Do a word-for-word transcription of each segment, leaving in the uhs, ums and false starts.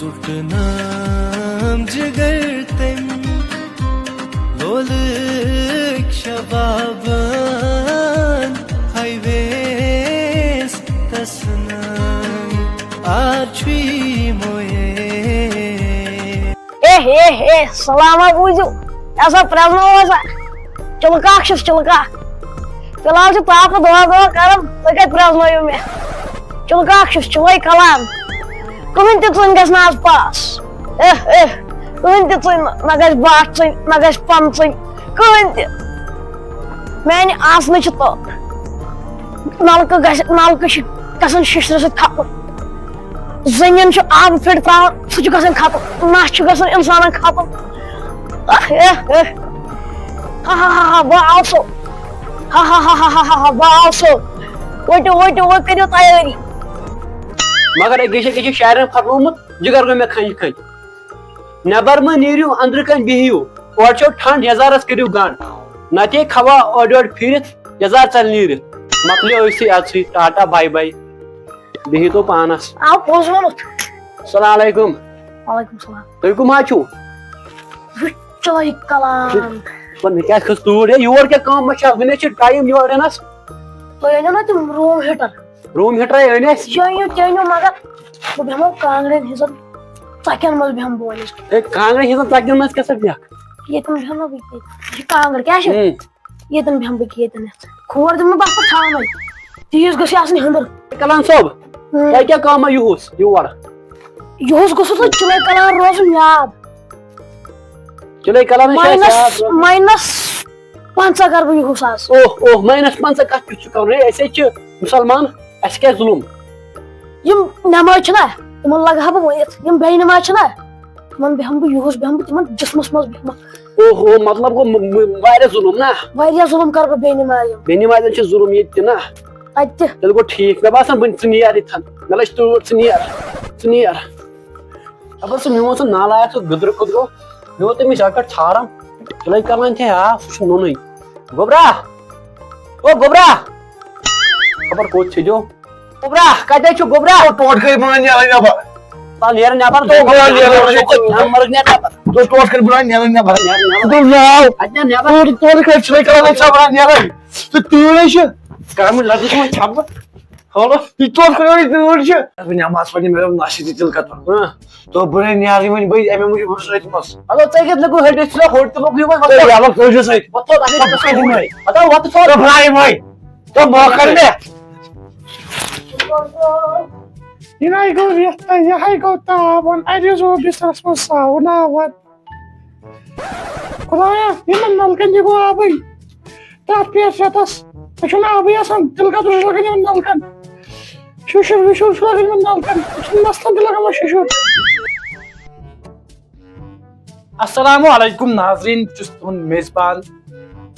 ژُٹنام جگر تٔمۍ لولٕکۍ شبابن ہایویس تسنٲوۍ آز چھُ یہِ مویے۔ اے اے اے سلاما بوٗزِو، یہِ ہسا پرٛزناوو ہسا۔ چِلہٕ کاک چھُس، چِلہٕ کاک۔ فی الحال چھُ تاپہٕ دۄہا دۄہا کران، تُہۍ کتہِ پرٛزنٲیِو مےٚ؟ چِلہٕ کاک چھُس، چِلَے کلام۔ کٕہٕنۍ تہِ ژٕنۍ گژھِ نہٕ آز پاس۔ اے اے، کٕہٕنۍ تہِ ژٕنۍ نہٕ، نہ گژھِ باٹھ ژٕنۍ، نہ گژھِ پن ژٕنۍ، کٕہٕنۍ تہِ۔ میانہِ آسنہٕ چھِ تو نلکہٕ گژھِ، نلکہٕ چھِ گژھان شِشرٕ سۭتۍ ختم۔ زٔمیٖن چھُ آبہٕ پھِٹ ترٛاوان، سُہ چھُ گژھان ختم۔ نَس چھُ گژھان اِنسانَن ختم۔ اہ، اہ، اہ۔ ہا، ہا، ہا، ہا، بہٕ آو سو۔ ہا، ہا، ہا، ہا، ہا، ہا، ہا، بہٕ آو سو۔ ؤٹِو، ؤٹِو، وۄنۍ کٔرِو تیٲری۔ مگر أکِس چھِ أکِس چھِ شاعرن پھۄکھنومُت جگر گوٚو مےٚ کھنٛجہِ کھنٛجہِ۔ نٮ۪بر مہ نیٖرِو، أنٛدرٕ کَنۍ بِہِو۔ اورٕ چھو ٹھنٛڈ، یزارس کٔرِو گنٛڈ۔ نتہٕ کھوا اورٕ یورٕ پھیٖرِتھ، یزار ژَلہِ نیٖرِتھ۔ مۄکلیو أتھۍ سٕے اَتھ سۭتۍ، ٹاٹا باے باے۔ بِہِو تو پانس۔ آو پوٚز ووٚنُتھ۔ السلام علیکم۔ وعلیکم السلام۔ تُہۍ کٕم حظ چھِو؟ چلو یہِ کلام۔ وۄنۍ مےٚ کیٛاہ کھٔژ توٗرۍ؟ ہے، یور کیٛاہ کٲم چھِ؟ وۄنۍ نہ چھِ ٹایم یور یِنس۔ تُہۍ أنِو نا تِم روٗم ہیٖٹر؟ روٗم ہیٖٹرے أنۍ اَسہِ۔ یہِ أنِو تہِ أنِو، مگر بہٕ بیٚہمو کانٛگرٮ۪ن ہِنٛزن ژۄکٮ۪ن منٛز بیٚہمہٕ بہٕ وۄنۍ۔ ہے، کانٛگرٮ۪ن ہِنٛزن ژۄکٮ۪ن منٛز کیٛاہ سا بیٚہکھ؟ ییٚتٮ۪ن بیٚہمہٕ بہٕ ییٚتہِ۔ یہِ چھِ کانٛگٕر، کیٛاہ چھِ؟ ہُم۔ ییٚتٮ۪ن بیٚہمہٕ بہٕ ییٚتٮ۪ن یَتھ۔ کھور دِمہٕ بہٕ اَتھ پٮ۪ٹھ تھاونَے۔ تیٖژ گٔژھ یہِ آسٕنۍ ہٕنٛدٕر۔ کلان صٲب، ہُم۔ تۄہہِ کیٛاہ کٲمہ یِہُس یور؟ یِہُس گوٚژھ نہٕ چِلَے کلان روزُن یاد۔ چِلَے کلان چھِ اَسہِ ماینس یاد روزان۔ ماینس پنٛژاہ کر بہٕ یِہُس آز۔ اوہ اوہ، ماینس پنٛژاہ کتھ کیُتھ چھُ کرُن؟ ہے، أسۍ ہے چھِ مُسلمان، اَسہِ کیٛازِ ظُلُم؟ یِم نٮ۪ماز چھِنہ، تِمن لگہٕ ہا بہٕ ؤنِتھ۔ یِم بے نٮ۪ماز چھِنہ، تِمن بیٚہمہٕ بہٕ یِہُس، بیٚہمہٕ بہٕ تِمن جسمس منٛز بیٚہمہٕ۔ اوہ اوہ، مطلب گوٚو م- م- واریاہ ظُلُم نا؟ واریاہ ظُلُم کرٕ بہٕ بے نٮ۪مازٮ۪ن۔ بے نٮ۪مازٮ۪ن چھِ ظُلُم ییٚتہِ تہِ نا؟ تتہِ تہِ۔ تیٚلہِ گوٚو ٹھیٖک۔ مےٚ باسان بہٕ ژٕ نیر ییٚتھن، مےٚ لٔج تۭر، ژٕ نیر، ژٕ نیر۔ خبر سُہ میون سُہ نالایق سُہ گٔدرٕ کوٚت گوٚو؟ مےٚ ووٚن تٔمِس یَکَٹ ژھارَم، چِلَے کلان تہِ آو، سُہ چھُ نوٚنُے۔ گوٚبرا! او گوٚبرا! خبر کوٚت چھٔجو؟ گوٚبرا! کَتہِ چھُ گوٚبرا؟ ٹوٹھ کٔرۍ بہٕ نیران نٮ۪بر۔ تا نیر نٮ۪بر، ٹوٹھ کٔرۍ بہٕ نیران نٮ۪بر۔ نمبر نیر نٮ۪بر۔ ژٕ ٹوٹھ کٔرۍ بہٕ نیران نٮ۪بر۔ نیر نٮ۪بر۔ ژٕ ناو۔ اَتہِ نیر نٮ۪بر۔ ٹوٹھ ٹوٹھ کٔرۍ چھِلَے کلان چھا بہٕ نیران؟ ژٕ تۭرٕے چھِ۔ کامہِ لَتہٕ چھِ وۄنۍ چھَپہٕ۔ ہولو۔ یہِ ٹوٹھ کٔرۍ تۭر چھِ۔ بہٕ نٮ۪ماز پَرنہِ مےٚ دوٚپ نَس یہِ تہِ تِلہٕ کَتھ وَنہٕ۔ ہاں۔ دوٚپ بہٕ نے نیرٕ وۄنۍ بٔلۍ اَمے موٗجوٗب اوسُس أتھۍ منٛز۔ مطلب ژےٚ کیٛاہ لوٚگُے ہٹِس ژٕ ہوٚٹ تہِ لوٚگُے وۄنۍ تہٕ وۄتھ۔ یَلہٕ تُلِو سۭتۍ۔ وۄتھ تھوٚد اَتہِ پَتہٕ کَتہِ یِمَے؟ پَتہٕ وۄتھ تھوٚد۔ تہٕ برٛاے وۄنۍ۔ تہٕ موقع مےٚ۔ یہِ نَے گوٚو رٮ۪تھ تہٕ یہِ ہَے گوٚو تاپھ وَن، اَتہِ حظ گوٚو بِسترَس منٛز ساوُن آب وَن۔ خۄدایا، یِمَن نَلکَن یہِ گوٚو آبٕے۔ تَتھ پٮ۪ٹھ رٮ۪تَس، تَتھ چھُنہٕ آبٕے آسان، تیٚلہِ کَتھ چھُ لَگان یِمَن نَلکَن؟ شُشُر وُشُر چھُ لَگان یِمَن نَلکَن، یہِ چھُنہٕ نَستَن تہِ لَگان وۄنۍ شُشُر۔ السلام علیکم ناظرین، بہٕ چھُس تُہُنٛد میزبان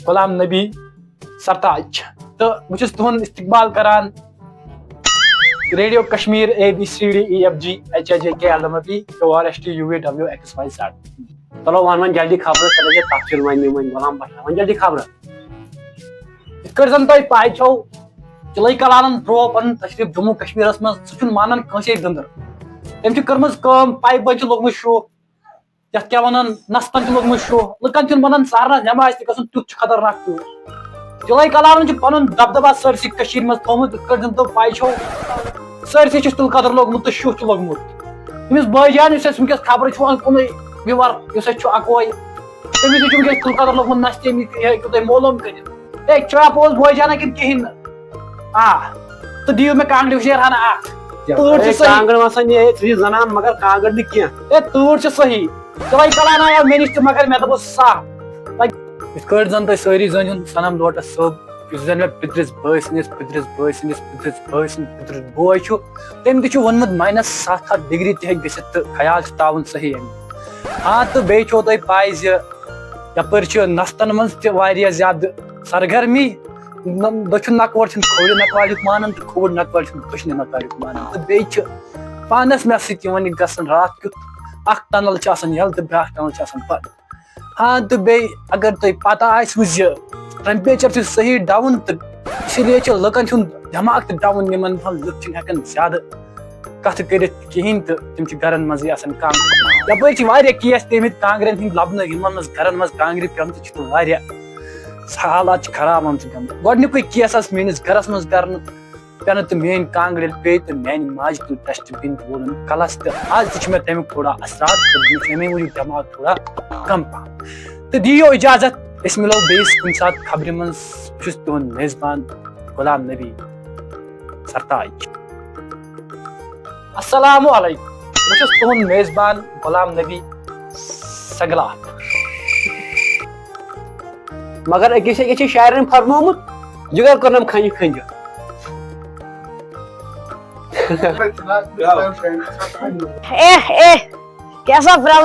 غلام نبی سرتاج تہٕ بہٕ چھُس تُہُنٛد استقبال کران radio Kashmir, A B C D E F G H I J K L M P O R S T U V W X Y Z. چلو وَن وۄنۍ جلدی خبرٕ، ژےٚ لَگے تَتھ چھِ وۄنۍ مےٚ وۄنۍ غلام بَٹھ، وۄنۍ جلدی خبرٕ۔ یِتھ کٲٹھۍ زَن تۄہہِ پَے چھو، چِلَے کلانَن ترٛوو پَنُن تشریٖف جموں کشمیٖرَس منٛز، سُہ چھُنہٕ مانان کٲنٛسے دٔنٛدٕر۔ تٔمۍ چھِ کٔرمٕژ کٲم، پایپَن چھِ لوٚگمُت شوٗ، یَتھ کیٛاہ وَنان، نَستَن چھِ لوٚگمُت شوٗ، لُکَن چھُنہٕ بَنان سارنَس نٮ۪مازِ تہِ گژھُن، تیُتھ چھُ خطرناک تۭر۔ چِلَے کلانَن چھُ پَنُن دَبدَبہ سٲرسٕے کٔشیٖرِ منٛز تھوٚومُت، یِتھ کٲٹھۍ زَن تۄہہِ پَے چھو، سٲرسٕے چھُس تِلہٕ کَتُر لوٚگمُت تہٕ شُہ چھُ لوٚگمُت۔ أمِس بٲے جان یُس اَسہِ وٕنکیٚس خبرٕ چھُ وَنان کُنُے viewer، یُس اَسہِ چھُ اَکوے، تٔمِس تہِ چھُ وٕنکیٚس تِلہٕ کَتُر لوٚگمُت نَستہِ، یہِ ہیٚکِو تُہۍ معلوٗم کٔرِتھ۔ ہے، چھا پوٚز بٲے جانا کِنہٕ کِہیٖنۍ نہٕ؟ آ، تہٕ دِیِو مےٚ کانٛگرِ وٕشنیر ہنا اَکھ۔ تۭر چھِ ہے، صحیح۔ کانٛگٕر وَسان یہِ، ہے، ژٕ چھِ زَنان مگر کانٛگٕر نہٕ کینٛہہ۔ ہے، تۭر چھِ صحیح۔ چِلَے کلان آیو مےٚ نِش تہِ، مگر مےٚ دوٚپُس صاف۔ یِتھ کٲٹھۍ زَن تُہۍ سٲری زٲنِو صنم لوٹس صٲب، یُس زَن مےٚ پِترِس بٲے سٕنٛدِس پِترِس بٲے سٕنٛدِس پِترِس بٲے سُنٛد پِترِس بوے چھُ، تٔمۍ تہِ چھُ ووٚنمُت ماینس ستھ ہَتھ ڈگری تہِ ہیٚکہِ گٔژھِتھ تہٕ خیال چھُ تاوُن صحیح اَمیُک۔ ہاں، تہٕ بیٚیہِ چھو تۄہہِ پَے زِ یَپٲرۍ چھِ نَستَن منٛز تہِ واریاہ زیادٕ سرگرمی، نہ-، دٔچھُن نَکوَر چھُنہٕ کھوورِ نَکوَریُک مانان تہٕ کھووُر نَکوَر چھُنہٕ دٔچھنہِ نَکوَریُک مانان۔ تہٕ بیٚیہِ چھِ پانَس مےٚ سۭتۍ یِوان یہِ گژھان راتھ کیُتھ، اَکھ tunnel چھِ آسان یَلہٕ تہٕ بیٛاکھ tunnel چھِ آسان بنٛد۔ ہاں، تہٕ بیٚیہِ اگر تۄہہِ پتہ آسِوٕ زِ temperature چھُ صحیح down، تہٕ اسی لیے چھُ لُکن ہُنٛد دٮ۪ماغ تہِ down، یِمن دۄہن لُکھ چھِنہٕ ہٮ۪کان زیادٕ کتھٕ کٔرِتھ کِہینۍ تہٕ تِم چھِ گرن منٛزٕے آسان کانٛگرِ۔ یپٲرۍ چھِ واریاہ کیس پیمٕتۍ کانٛگرٮ۪ن ہٕنٛدۍ لبنہٕ، یِمن منٛز گرن منٛز کانٛگرِ پیمژٕ چھِ، تِم واریاہ حالات چھِ خراب آمژٕ گٔمٕتۍ۔ گۄڈٕنیُکُے کیس آسہِ میٲنِس گرس منٛز کرنہٕ پٮ۪نہٕ تہٕ میٲنۍ کانٛگرِ پیٚیہِ تہٕ میانہِ ماجہِ تُل ٹیسٹ بِن تہٕ وولُن کلس تہٕ آز تہِ چھِ مےٚ تمیُک تھوڑا اثرات تہٕ مےٚ چھُ اَمے موٗجوٗب دٮ۪ماغ تھوڑا کم پہم۔ تہٕ دِیِو اجازت، أسۍ مِلو بیٚیِس کُنہِ ساتہٕ خبرِ منٛز۔ بہٕ چھُس تُہُنٛد میزبان غلام نبی سرتاج۔ السلام علیکم، بہٕ چھُس تُہُنٛد میزبان غلام نبی سنگلاپ۔ مگر أکِس أکِس چھِ شاعرن فرمومُت، جگر کوٚرنم کھنجہِ کھنجہِ۔ اے اے کیسا پرٛل